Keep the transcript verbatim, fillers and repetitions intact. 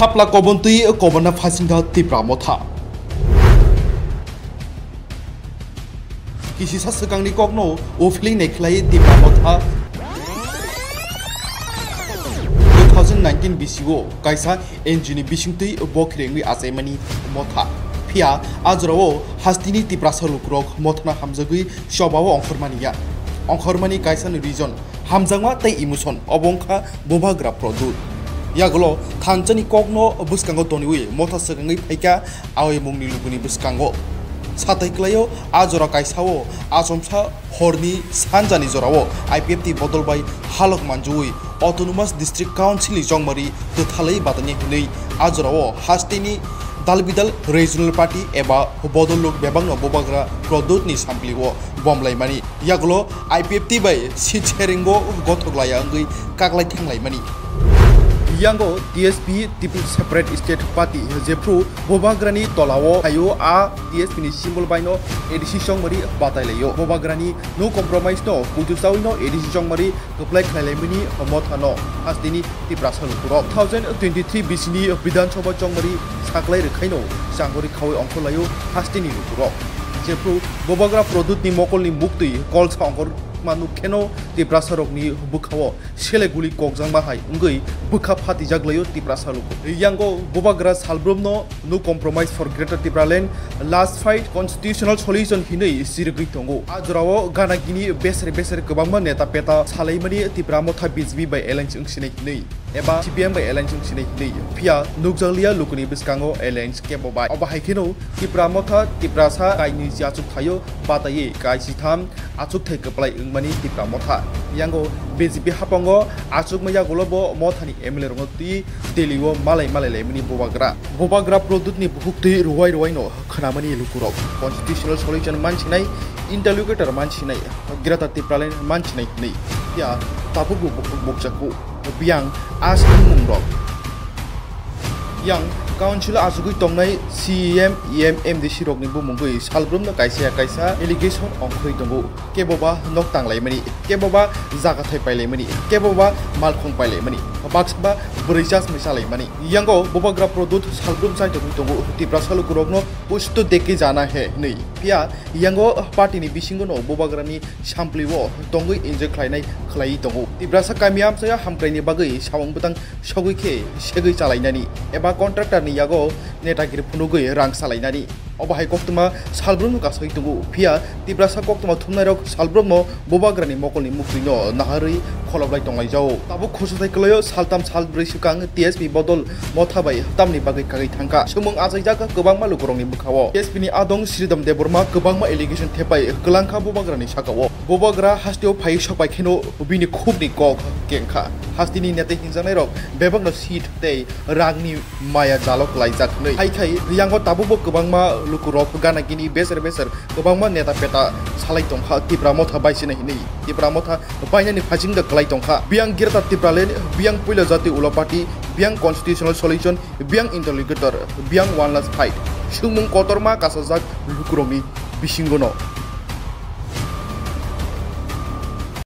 Thapla kobontwi kobonna phasingkha Tipra Motha. Kisisa swkangni kokno uphilwi naikhlai Tipra Motha. Two thousand nineteen bisio kaisa N G O ni bisingtwi bokhirengwi achaimani Motha. Phiya a jorao hasteni Tiprasa lukurok Mothano hamjagwi chobao ongkhormani ya. Ongkhormani kaisa ni reason hamjakma tei emotion, obo wngkha Bubagra Pradyut. Yagulo thansani kokno bwskango toniwi Motha swkangwi phaikha awi mungni lukuni bwskango. Satai kwlaio a jora kaisao achomsa horni sanjani jorao I P F T bodol bai halok manjuwi Autonomous District Council ni jongmari kwthalwi batanya hinwi a jorao hasteni dalbidal regional party eba bodol lok bebakno Bubagra Pradyut ni samplio bomlaimani. Yagulo I P F T bai seat sharing o gothok laya wngwi kaklai thanglaimani. Yango T S P Tipra Separate State Party jephru Bubagrani tolao phaio a T S P ni symbol baino A D C chongmari batailaio. Bubagrani no compromise no puitu chawino A D C chongmari kwplai khlailaimani Mothano hasteni Tiprasa lukurok. Two thousand twenty-three bisini Bidhan Sabha chongmari saklai rwkhaino changori khawi ongkhorlaio hasteni lukurok. Jephru Bubagra Pradyut ni mokolni muktwi kolsa ongkhorma nukkheno Tiprasa rokni bwkhao sele guli kokjakma hai wngwi bwkha phatijak laio Tiprasa luku. Yango Bubagra salbrumno no compromise for Greater Tipraland, last fight, constitutional solution hinwi sirigwi tongo. A jorao gana gini beser beser kwbangma neta peta salaimani Tipra Motha B J P bai alliance wngsinai hinwi eba C P M bai alliance wngsinai hinwi. Phiya nukjakliya lukuni bwskango alliance kebo bai. Obo hai kheno Tipra Motha Tiprasa kainwi achuk thaio bataiwi kaisitham achukthai kwplai wngmani Tipra Motha. Yango B J P hapango achukma yagulo bo Mothani M L A rokno twi Delhi o malai malai laimani Bubagra. Bubagra Pradyut ni bukhuk twi ruwai ruwai no khwnamani lukurok constitutional solution mansinai, interlocutor mansinai, Greater Tipraland mansinai hinwi ya tabukbo bukhuk bukjaku. Biyang a swngmung rok. Yang council achugwi tongnai C E M, E M, M D C rokni bumungwi salbrumno kaisa ya kaisa allegation ongkhorwi tongo. Keboba nok tanglaimani, keboba jaga thai pailaimani, keboba malkhung pailaimani, baksa ba bwrwi chasmwi chalaimani. Yango Bubagra Pradyut salbrum chaitogwi tongo Tiprasa lukurokno push to dekhi jana hai hinwi. Phiya yango party ni bisingo no Bubagrani samplio tongwi enjoy khlainai khlaiwi tongo. Tiprasa kami amchaio hamkraini bagwi samung bwtang sogwi khe segwi chalainani eba contractor ni yago netagiri phunugwi rang salainani. Obo hai koktwma salbrumno kasui tongo. Phiya Tiprasa koktwma thumnairok salbrumno Bubagrani mokolni muktwino naharwi kholoplai tonglaijao. Tabuk khusathai kwlaio saltham salbrwi swkang T S P bodol Motha bai tamni bagwi kagwi thangkha. Swngmung achaijak kwbangma lukurokni bwkhao. T S P ni adong Sridham Debbarma kwbangma allegation thepai kwlangkha Bubagrani sakao. Bubagra hasteo phai sokpai kheno bini khukni kok kengkha. Hasteni neta hinjaknairok bebakno seat tei rangni maya jalo klaijak hinwi. Hai khai yango tabukbo kwbangma lukurok gana gini beser beser kwbangma neta peta salai tongkha Tipra Motha baisina hinwi. Tipra Motha bainani phasingda klai tongkha. Biyang Greater Tipraland, biyang puila jati ulo party, biyang constitutional solution, biyang interlocutor, biyang one last fight. Swngmung kotorma kasajak lukurokni bisingono.